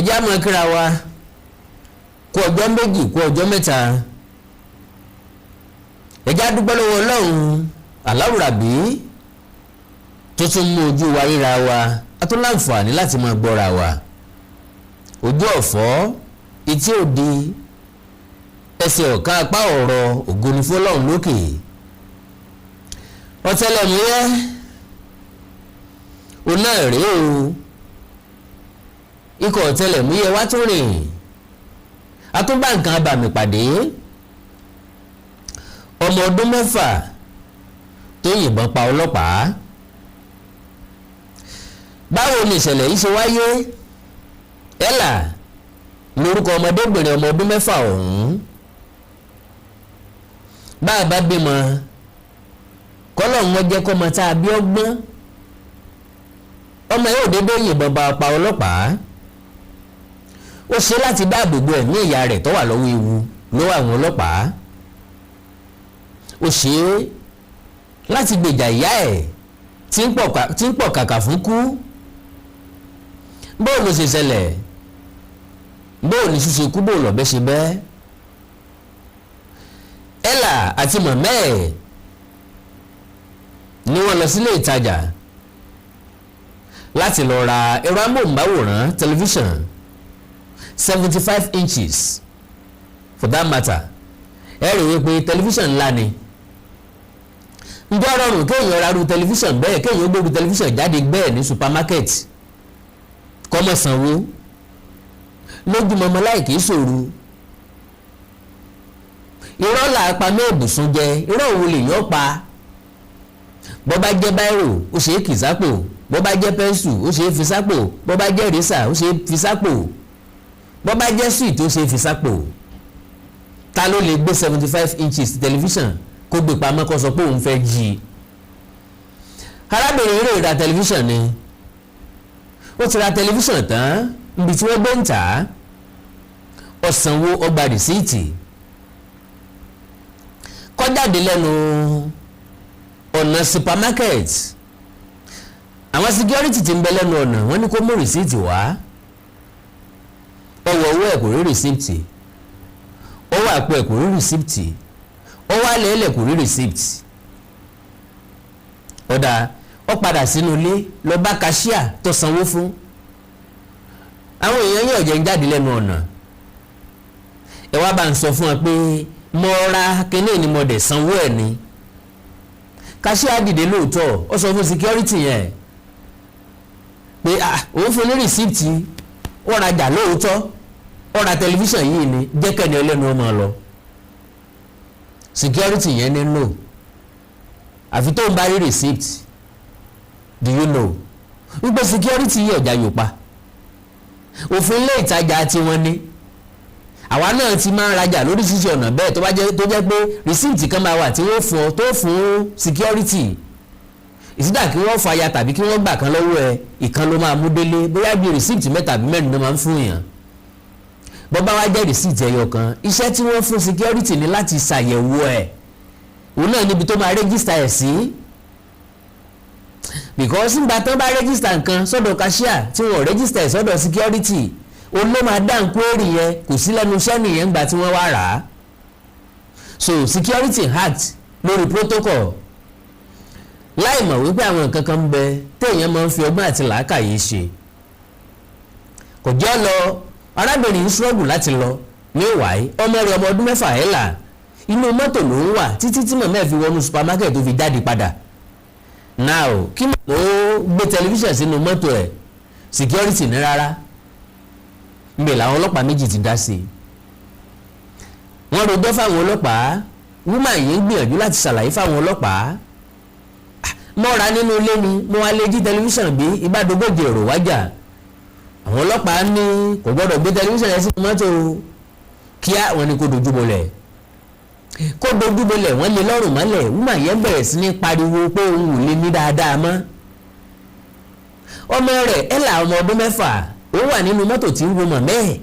Ẹ jẹ́ á máa kíra wa kú ọjọ́ 2, kú ọjọ́ 3. Ẹ jẹ́ á dúpẹ́ lọ́wọ́ Ọlọ́run aláwùrábí tó tún mú ojú wa ríra wa, a tún láǹfààní láti máa gbọ́ra wa. Ojú ọ̀fọ́, etí òdi, ẹsẹ̀ ọ̀ka, apá ọ̀rọ̀. Ògo ni f'Ọlọ́run lókè. Ọ̀tẹlẹ̀múyẹ́ òun náà rèé o. Ikọ̀ ọ̀tẹlẹ̀múyẹ́ wá tún rìn, a tún bá nǹkan abàmì pàdé. Ọmọ ọdún 6 tó yìnbọn pa ọlọ́pàá. Báwo ni ìṣẹ̀lẹ̀ yìí ṣe wáyé? Ella lórúkọ ọmọdébìnrin ọmọ ọdún 6 ọ̀hún. Bá a bá bímọ, kọ́lọ̀ wọn jẹ́ kọ́mọ tá a bí ọgbọ́n. Ọmọ yóò dédé yìnbọn bá pa ọlọ́pàá. Ó ṣe láti dáàbò bo ẹ̀mí ìyá rẹ̀ tó wà lọ́wọ́ ewu lọ́wọ́ àwọn ọlọ́pàá. Ó ṣe é láti gbèjà ìyá ẹ̀ tí ń pọ̀ kàkà fún kú. Bóò ló ṣe ṣẹlẹ̀? Bóò ní ṣíṣe kú? Bóò lọ́bẹ̀ ṣe bẹ́ẹ̀? Ella àti màmá ẹ̀ ni wọ́n lọ sílé ìtajà láti lọ ra ẹ̀rọ amóhùnmáwòrán, tẹlifíṣàn 75 inches for that matter. Ẹ rí i pé tẹlifíṣàn ńlá ni. Ǹjẹ́ rọrùn kéèyàn ra irú tẹlifíṣàn bẹ́ẹ̀, kéèyàn gbóru tẹlifíṣàn jáde bẹ́ẹ̀ ní supermarket, kó má sanwó lójúmọmọ láì kìí ṣòro? Irọ́ là á pa mẹ́ẹ̀bùsùn jẹ. Irọ́ òun lè yàn pa? Bó bá jẹ́ biro, ó ṣe é kì sápò. Bó bá jẹ́ pencil, ó ṣe é fi sápò. Bó bá jẹ́ eraser, ó ṣe é fi sápò. Bó bá jẹ́ sweet, ó ṣe é fi sápò. Ta ló lè gbé 75 inches tẹlifíṣàn kó gbé pamọ́, kó sọ pé òun fẹ́ jí i? Arábìnrin rẹ̀ ra tẹlifíṣàn ni. Ó ti ra tẹlifíṣàn tán níbi tí wọ́n gbé ń tà á. Ó sanwó, ó gba receipt. Kó jáde lẹ́nu ọ̀nà supermarket, àwọn security tí ń bẹ lẹ́nu ọ̀nà, wọ́n ní kó mú receipt wá. Ó wọ owó ẹ̀, kò rí receipt. Ó wà àpò ẹ̀, kò rí receipt. Ó wà lẹ́lẹ̀, kò rí receipt. Ó dáa, ó padà sínú ilé lọ bá cashier tó sanwó fún. Àwọn èèyàn yóò jẹ́ ń jáde lẹ́nu ọ̀nà. Ẹ wá bá ń sọ fún wọn pé mo ra kíní ni, mo dẹ̀ sanwó ẹ̀ ni. Cashier dìde lóòótọ́. Ó sọ fún security yẹn pé, ah, òun fún ní receipt, ó rajà lóòótọ́, ó ra tẹlifíṣàn yìí ni, jẹ́ kẹ́ni ẹlẹ́nu ọmọ lọ. Security yẹn ní no, àfi tó ń bá rí receipt. Do you know wípé security yìí ọ̀jà yóò pa òfin ilé ìtajà tiwọn ní? Àwa náà ti máa ń rajà lóríṣiríṣi ọ̀nà bẹ́ẹ̀, tó bá jẹ́ tó jẹ́ pé receipt kan máa wà tí wọ́n fún ọ tó fún security ìsídà kí wọ́n fàya tàbí kí wọ́n gbà kan lọ́wọ́ ẹ. Ìkan ló máa mú délé, bóyá bí receipt mẹ́ta àbí mẹ́rin ló máa ń fún yàn. Bọ́ bá wá jẹ́ receipt ẹyọ kan, iṣẹ́ tí wọ́n fún security ní láti ṣàyẹ̀wò ẹ̀, òun náà níbi tó máa register ẹ̀ sí, because nígbà tán bá register nǹkan sọ́dọ̀ cashier tí wọ́n register ẹ̀ sọ́dọ̀ security, òun ló máa dá query yẹn. Kò sí lẹ́nu iṣẹ́ nìyẹn ńgbà tí wọ́n wá rà á. So security act lórí protocol, láì mọ̀ wípé àwọn nǹkan kan ń bẹ téèyàn máa ń fi ọgbọ́n àti làákàyè ṣe. Kò jẹ́ lọ. Arábìnrin yìí struggle láti lọ. Meanwhile, ọmọ rẹ̀ ọmọ ọdún 6, Ella, inú mọ́tò ló ń wà títí tí màmá ẹ̀ fi wọnú supermarket tó fi jáde padà. Now, kí màmá ó gbé tẹlifíṣàn sínú mọ́tò ẹ̀, security ní rárá. Nbẹ̀ làwọn ọlọ́pàá méjì ti dá sí i. Wọ́n rojọ́ fáwọn ọlọ́pàá. Woman yìí ń gbìyànjú láti ṣàlàyé fáwọn ọlọ́pàá: mo rà nínú ilé ni, mo wá lè jí tẹlifíṣàn gbé ìbádógójì èrò wájà. Àwọn ọlọ́pàá ní kò gbọ́dọ̀ gbé tẹlifíṣàn yẹn sínú mọ́tò. Kíá, wọ́n ní kó dojú bolẹ̀, kó dojú bolẹ̀. Wọ́n lé lọ́rùn mọ́lẹ̀. Woman yẹn bẹ̀rẹ̀ sí ní pariwo pé òun ò lè ní dáadáa mọ́. Ọmọ rẹ̀ Ella, ọmọ ọdún 6, ó wà nínú mọ́tò tí ń wo màmá ẹ̀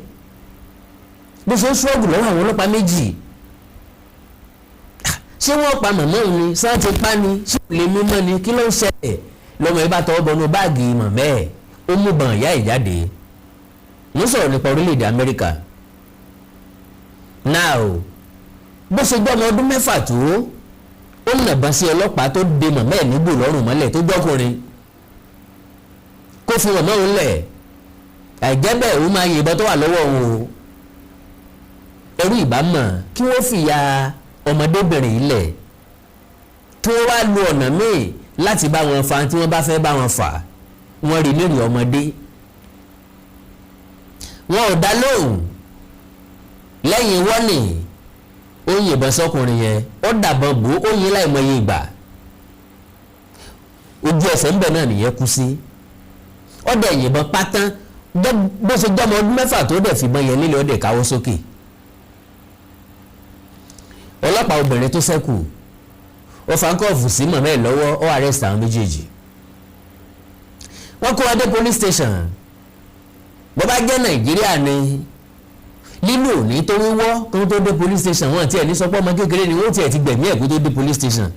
bó ṣe ń ṣọ́ọ̀gù lọ́wọ́ àwọn ọlọ́pàá méjì. Ṣé wọ́n pa màmá òun ni? Sáà ti pa ni? Ṣé ò lè mí mọ́ ni? Kí ló ń ṣẹlẹ̀? Lọ́mọ yìí bá tọwọ́ bọnú báàgì màmá ẹ̀, ó mú bọn ìyá ẹ̀ jáde. Mo sọ̀rọ̀ nípa orílẹ̀-èdè Amẹ́ríkà. Now, bó ṣe gbọ́ ọmọ ọdún 6 tó, ó nàbọn sí ọlọ́pàá tó de màmá ẹ̀ nígbò lọ́rùn mọ́lẹ̀, tó gbọ́kùnrin kó fi màmá òun lẹ̀, àìjẹ́ bẹ́ẹ̀ òun máa yìnbọn tó wà lọ́wọ́ òun o. Ẹrú ìbámọ̀ kí wọ́n fìyà ọmọdébìnrin yìí lẹ̀, kí wọ́n wá lu ọ̀nà míì láti bá wọn fa tí wọ́n bá fẹ́ bá wọn fà. Wọ́n rí lórí ọmọdé, wọn ò dá lóhùn. Lẹ́yìn wọ́nì, ó yìnbọn sọ́kùnrin yẹn, ó dàbọn bò ó, yin láìmọye ìgbà. Ojú ẹsẹ̀ ńbẹ náà nìyẹn kú sí. Ó dẹ̀ yìnbọn pátán. Bó ṣe jọ́mọ ọdún 6 tó, dẹ̀ fìbọn yẹn lílẹ̀, ó dẹ̀ káwọ́ sókè. Ọlọ́pàá obìnrin tó ṣẹ́kù, ó fa handcuff sí màmá ẹ̀ lọ́wọ́, ó arrest àwọn méjèèjì. Wọ́n kó wa dé police station. Bó bá jẹ́ Nàìjíríà ni, lílù òní tó wíwọ́ kó tó dé police station. Wọ́n tiẹ̀ ní sọ pé ọmọ kékeré ni, wọ́n tiẹ̀ ti gbẹ̀mí ẹ̀ kó tó dé police station.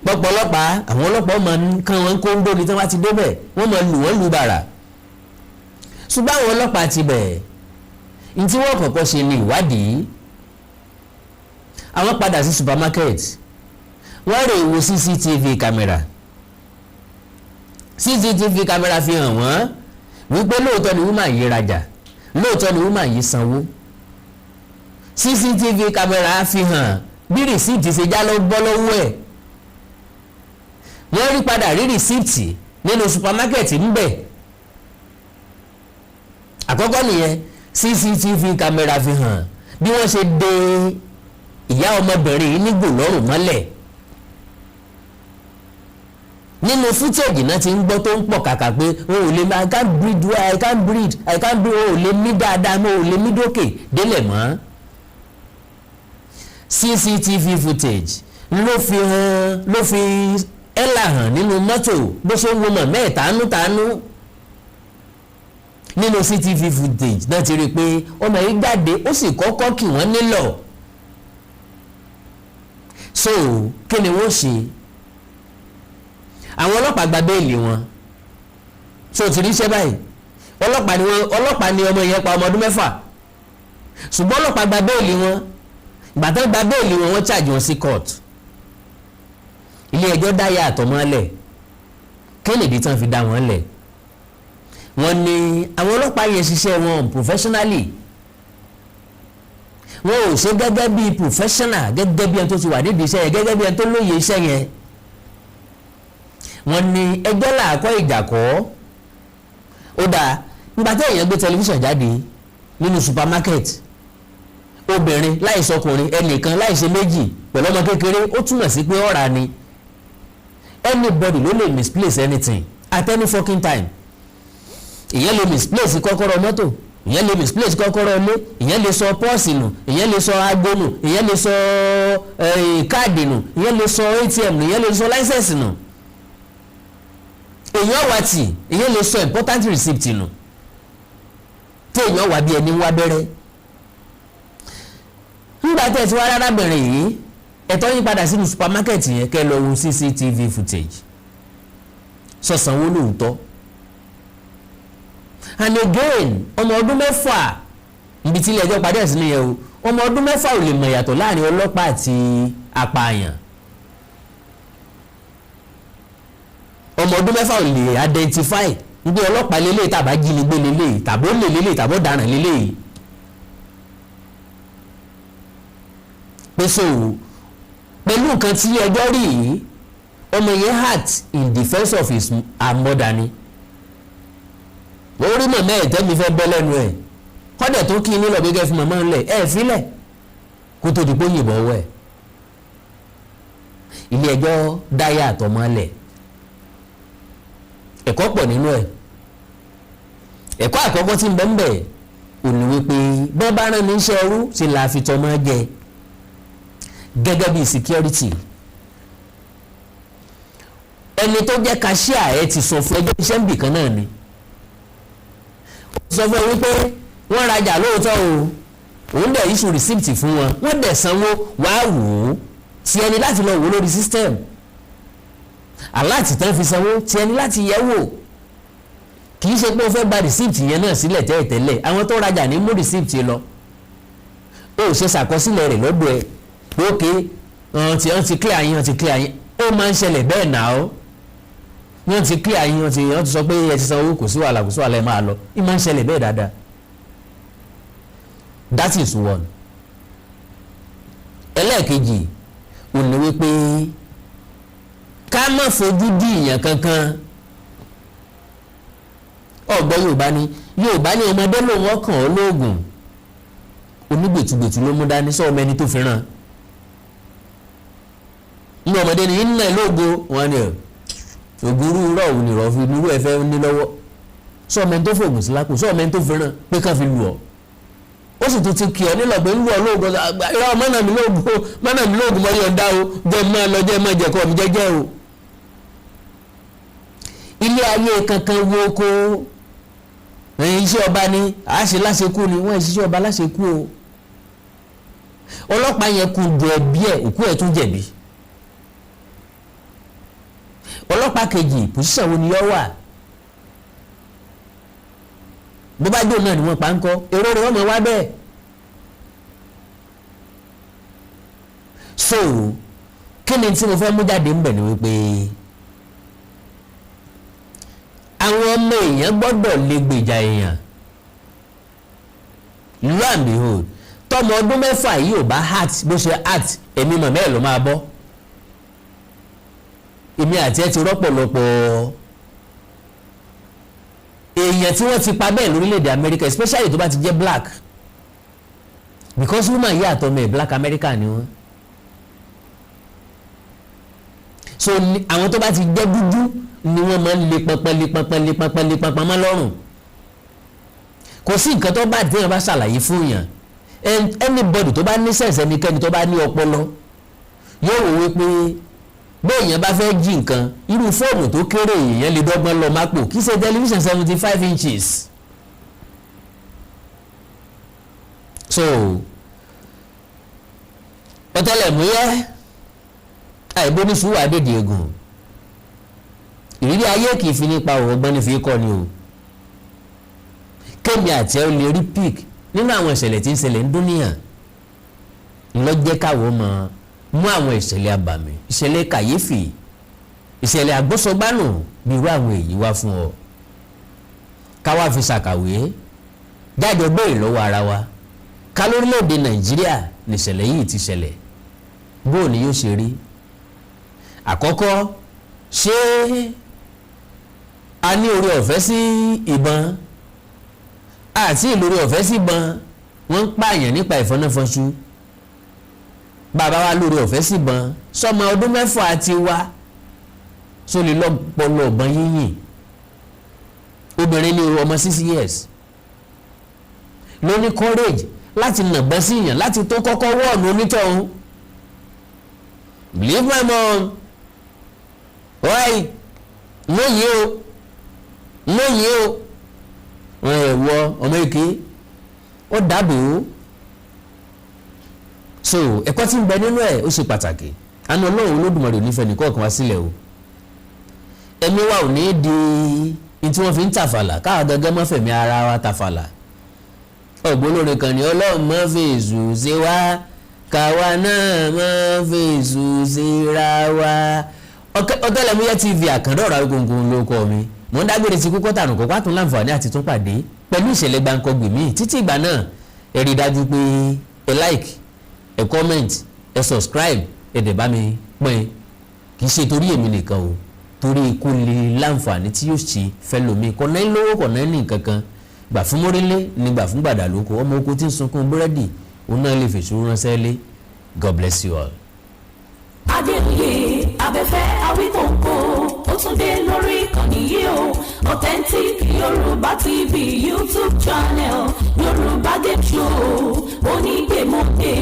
Pọ̀pọ̀ ọlọ́pàá, àwọn ọlọ́pàá máa ń kán wọn kóńdó ní tí wọ́n ti débẹ̀, wọ́n máa lù wọ́n lù bàrà. Ṣùgbọ́n àwọn ọlọ́pàá ti bẹ̀ ní tí wọ́n kọ́kọ́ ṣe ní ìwádìí. Àwọn padà sí supermarket, wọ́n rè wo CCTV camera. CCTV camera fi hàn wọ́n wípé lóòótọ́ ni woman yìí rajà, lóòótọ́ ni woman yìí sanwó. CCTV camera fi hàn bí receipt ṣe já lọ bọ́ lọ́wọ́ ẹ̀. Wọ́n rí padà rí receipt nínú supermarket ńbẹ̀. Àkọ́kọ́ nìyẹn. CCTV camera fi hàn bí wọ́n ṣe de ìyá ọmọbìnrin yìí nígbò lọ́rùn mọ́lẹ̀. Nínú footage náà ti ń gbọ́ tó ń pọ̀ kàkà pé o ò lè, I can't breathe well, I can't breathe, I can't breathe, o ò lè mí dáadáa mọ́, o ò lè mí dókè délẹ̀ mọ́. CCTV footage ló fi hàn, ló fi ẹ́là hàn nínú mọ́tò bó ṣe ń wo màmá ẹ̀ tánútánú. Nínú CCTV footage náà ti rí i pé ọmọ yìí jáde, ó sì kọ́kọ́ kì wọ́n nílọ̀. So kí ni wọ́n ṣe? Àwọn ọlọ́pàá gba bail wọn. So ti rí iṣẹ́ báyìí, ọlọ́pàá ni wọ́n, ọlọ́pàá ni ọmọ yẹn pa, ọmọ ọdún 6, ṣùgbọ́n ọlọ́pàá gba bail wọn. Ìgbà tó gba bail wọn, wọ́n charge wọn sí court. Ilé ẹjọ́ dá ìyá àtọmọ lẹ̀. Kí nìdí tán fi dá wọn lẹ̀? Wọ́n ní àwọn ọlọ́pàá yẹn ṣiṣẹ́ wọn professionally, wọn ò ṣe gẹ́gẹ́ bí professional, gẹ́gẹ́ bí ẹni tó ti wà nídìí iṣẹ́ yẹn, gẹ́gẹ́ bí ẹni tó lóye iṣẹ́ yẹn. Wọ́n ní ẹjọ́ làákọ́ ìjà kọ́. Ó dáa, nígbà tí èèyàn gbé tẹlifíṣàn jáde nínú supermarket, obìnrin láì sọkùnrin, ẹnìkan láì ṣe méjì pẹ̀lú ọmọ kékeré, ó túmọ̀ sí pé ọ̀rà ni. Anybody ló lè misplace anything at any fucking time. Ìyẹn lè misplace kọ́kọ́rọ́ mọ́tò, ìyẹn lè misplace kọ́kọ́rọ́ ilé, ìyẹn lè sọ purse nù, ìyẹn lè sọ aago nù, ìyẹn lè sọ káàdì nù, ìyẹn lè sọ ATM nù, ìyẹn lè sọ license nù, èèyàn wà tì, ìyẹn lè sọ important receipt nù, tí èèyàn wà bí ẹni wá bẹ́rẹ́. Nígbà tẹ́ ẹ ti wá arábìnrin yìí, ẹ̀tọ́ yín padà sínú supermarket yẹn, kẹ́ lọ wo CCTV footage sọ̀sánwó lóòótọ́. And again, ọmọ ọdún 6, ibi tí ilé ẹjọ́ padà sí nìyẹn o, ọmọ ọdún 6 ò lè mọ̀ ìyàtọ̀ láàrin ọlọ́pàá àti apààyàn. Ọmọ ọdún 6 ò lè identify níbi ọlọ́pàá lélẹ̀, tàbá jínigbé lélẹ̀, tàbó lè lélẹ̀, tàbó daràn lélẹ̀. Pé so pẹ̀lú nǹkan tí ẹjọ́ rí yìí, ọmọ yẹn act in defence of his mother ni. Orí màmá ẹ̀ tẹ́mi fẹ́ bọ́ lẹ́nu ẹ̀, kọ́dẹ̀ tó kí ní lọ gbẹ́gẹ́ fún màmá ńlẹ̀ ẹ̀ fílẹ̀ kó tó di pé ó yìnbọn ọwọ́ ẹ̀. Ilé ẹjọ́ dáyà àtọmọ́lẹ̀. Ẹ̀kọ́ pọ̀ nínú ẹ̀. Ẹ̀kọ́ àkọ́kọ́ tí ń bẹ ń bẹ ò ní wípé bọ́n bá rán ní iṣẹ́ ẹrú ṣe la fi tọmọ jẹ. Gẹ́gẹ́ bí security, ẹni tó jẹ́ cashier ẹ ti sọ fún ẹjọ́ iṣẹ́ ń bì kan náà ni, ó sọ fún ẹ wípé wọ́n rajà lóòótọ́ o, òun dẹ̀ issue receipt fún wọn, wọ́n dẹ̀ sanwó. Wàá wò ó ti ẹni láti lọ wò lórí system aláàtì tán fi sanwó, ti ẹni láti yẹ̀ wò. Kì í ṣe pé o fẹ́ gba receipt yẹn náà sílẹ̀ tẹ́lẹ̀tẹ́lẹ̀. Àwọn tó rajà ní mú receipt lọ, o ò ṣe ṣàkọsílẹ̀ rẹ̀ lọ́dọ̀ ẹ̀ pé ókè wọ́n ti clear yín, wọ́n ti clear yín. Ó máa ń ṣẹlẹ̀ bẹ́ẹ̀ náà ó. Wọ́n ti clear yín, wọ́n ti sọ pé ẹ ti san owó, kò sí wàhálà, kò sí wàhálà, ẹ máa lọ. Ó máa ń ṣẹlẹ̀ bẹ́ẹ̀ dáadáa. That is one. Ẹlẹ́ẹ̀kejì ò ní wípé ká má fojú dí ìyàn kankan. Ọ̀gbọ́n Yorùbá ni, Yorùbá ní ọmọdé lòun ọkàn ó lóògùn, onígbètùgbètù ló mú dání sọ ọmọ ẹni tó fi ràn ní ọmọdé ní iná lógo wọn ni ògúrú rọ̀ òun nìrọ̀ fi nírú ẹ fẹ́ ní lọ́wọ́. Sọ ọmọ ẹni tó fògùn sí lápò, sọ ọmọ ẹni tó fi ràn pé kàn fi lù ọ́. Ó sì tún ti kì ọ́ nílọ̀ pé ń lù ọ́ lóògùn. Irọ́, mọ́nà mi lóògùn, mọ́nà mi lóògùn, mọ́ yọ̀ǹda o, jẹ́ mọ́ lọ, jẹ́ mọ́ jẹ̀kọ́ mi jẹ́jẹ́ o. Ilé ayé kankan wo ko iṣẹ́ ọba ni àṣẹ láṣekú ni wọ́n iṣẹ́ ọba láṣekú o. Ọlọ́pàá yẹn kú jọ ẹbí ẹ̀, òkú ẹ̀ tún jẹ̀bi. Ọlọ́pàá kejì, position wo ni yọ wà? Bó bá jò náà ni wọ́n pa ń kọ́ èrò rẹ̀, wọ́n mọ̀ wá bẹ́ẹ̀. So kí ni tí mo fẹ́ mú jáde ń bẹ̀ ni wípé àwọn ọmọ èèyàn gbọ́dọ̀ lè gbèjà èèyàn. Lo and behold, tọmọ ọdún 6 yìí ò bá act bó ṣe act, èmi màmá ẹ̀ ló máa bọ́. Èmi àti ẹ ti rọ́pọ̀lọpọ̀ èèyàn tí wọ́n ti pa bẹ́ẹ̀ lórílẹ̀‐èdè Amẹ́ríkà, especially tó bá ti jẹ́ black, because woman yìí àtọmọ ẹ̀, black America ni wọ́n. So àwọn tó bá ti jẹ́ dúdú ni wọ́n máa ń le pọnpọ́n, le pọnpọ́n, le pọnpọ́n, le pọnpọ́n mọ́ lọ́rùn. Kò sí nǹkan tó bá téèyàn bá ṣàlàyé fún yàn. Anybody tó bá ní sense, ẹnikẹ́ni tó bá ní ọpọlọ, yóò wò wípé béèyàn bá fẹ́ jí nǹkan, irú fóònù tó kéré, èèyàn lè dọ́gbọ́n lọ mápò, kì í ṣe tẹlifíṣàn 75 inches. So ọ̀tẹlẹ̀múyẹ́ àìbóníṣùwà àdèdè egun, ìrírí ayé kì í fi nípa òun, ọgbọ́n ní fi kọ́ ni o. Kémi àti ẹ ó lè rí pick nínú àwọn ìṣẹ̀lẹ̀ tí ń ṣẹlẹ̀ ń dúníyàn ńlọ́jẹ́ káwọ́ mọ́ mú àwọn ìṣẹ̀lẹ̀ abàmì, ìṣẹ̀lẹ̀ kàyéfì, ìṣẹ̀lẹ̀ àgbọ́sọgbánù bí irú àwọn èyí wá fún ọ, káwá fi ṣàkàwé jáde béèrè lọ́wọ́ ara wa ká lórílẹ̀‐èdè Nàìjíríà nìṣẹ̀lẹ̀ yìí ti ṣẹlẹ̀, bóò ni yóò ṣe rí? Àkọ́kọ́, ṣé a ní oore ọ̀fẹ́ sí ìbọn? Àti ìlórí ọ̀fẹ́ sí ìbọn, wọ́n ń pààyàn nípa ìfọ́náfọ́nṣú. Bàbá wa lórí ọ̀fẹ́ sí ìbọn, sọmọ ọdún 6 ti wá sólè lọ́pọ̀lọ́ ọ̀bọ̀n yíyìn? Obìnrin ní ọmọ 6 years ló ní courage láti nàgbọ́n sí yàn, láti tó kọ́kọ́ wọ́ọ̀nù onítọ̀hún, "Leave my mom, why?" Lóyè o, lóyè o, wọn ẹ̀ wọ ọmọ èké ó dáàbò ó. So ẹ̀kọ́ tí ń bẹ nínú ẹ̀, ó ṣe pàtàkì. Àánú Ọlọ́run Olódùmarè ò ní fẹ́ nìkọ̀ọ̀kan wá sílẹ̀ o. Ẹ̀mí wa ò ní di ní tí wọ́n fi ń tàfàlà, káwa gangan má fẹ̀mí ara wa tàfàlà. Ọ̀gbọ́n olórin kan ní, "Ọlọ́run má fèsù ṣe wá, káwa náà má fèsù ṣe ra wa." Ọ̀tẹlẹ̀múyẹ́ TV, àkàndá ọ̀rọ̀ Awikonko ló kọ́ mi. Mò ń dágbére ti kúkọ́ tàrùn kọ́kọ́, àtún láǹfààní àti tún pàdé pẹ̀lú ìṣẹ̀lẹ̀ gbàǹkangbè míì. Títí ìgbà náà, ẹ rí i dájú pé ẹ like, ẹ comment, ẹ subscribe, ẹ dẹ̀ bá mi pín. Kì í ṣe torí èmi nìkan o, torí kó lè láǹfààní tí yóò ṣe fẹ́ lómi. Kọ̀nà lówó, kọ̀nà ní nǹkan kan gbà fún mórílé ní gbà fún gbàdà lóko. Ọmọ oko tí ń sunkún búrẹ́dì, òun náà lè fèsì ránṣẹ́ lé. God bless you all. Adéoyè Abẹ́fẹ́ Awíkòǹkò, ó tún dé lórí ìkànnì yìí o. Authentic Yorùbá TV YouTube channel, Yorùbá game show onígbèmọ̀dé.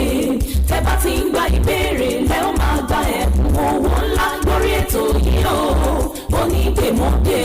Tẹ́ bá ti ń gba ìbéèrè, lẹ́ ó máa gba ẹ̀bùn owó ńlá lórí ètò yìí o, onígbèmọ̀dé.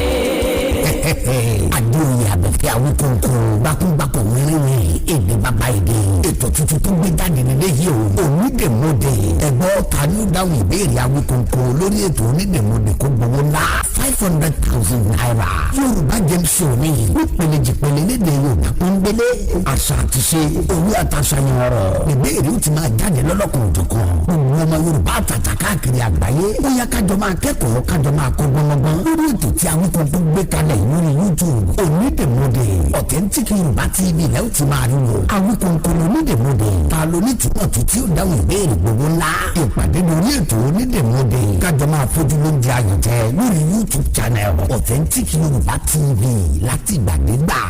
Adéoyè Abẹ́fẹ́ Awíkòǹkò, gbákúngbákò wíríwíri, èdè bàbá èdè, ètò tuntun tó gbé jáde nílé yìí o, onídèmọdè. Ẹ̀gbọ́n, ta ni ó dáhùn ìbéèrè Awíkòǹkò lórí ètò onídèmọdè kó gbowó ńlá? Five ₦500,000. Yorùbá Game Show ní nípele jìpele lédè Yorùbá pọ́nbélé, àṣà àti ṣe, òwe àtàṣàyàn ọ̀rọ̀, ìbéèrè ó ti máa jáde lọ́lọ́kan òjọ̀kan. Gbogbo ọmọ Yorùbá àtàtà káàkiri àgbáyé, ó yá, kájọ máa kẹ́kọ̀ọ́, kájọ máa kọ́ gbọ́ngbọ́n lórí ètò tí Awíkonko gbé kalẹ̀ lórí YouTube, Onídèmọdè. Authentic Yorùbá TV lẹ́ ó ti máa rí wò. Awíkonko lónídèmọdè. Ta ló ní túmọ̀ tó tí ó dáhùn ìbéèrè gbogbo ńlá? Ìpàdé lórí ètò Onídèmọdè, kájọ máa fojú lóúnjẹ ayọ̀ jẹ lórí YouTube channel Authentic Yorùbá TV láti gbàdégbà.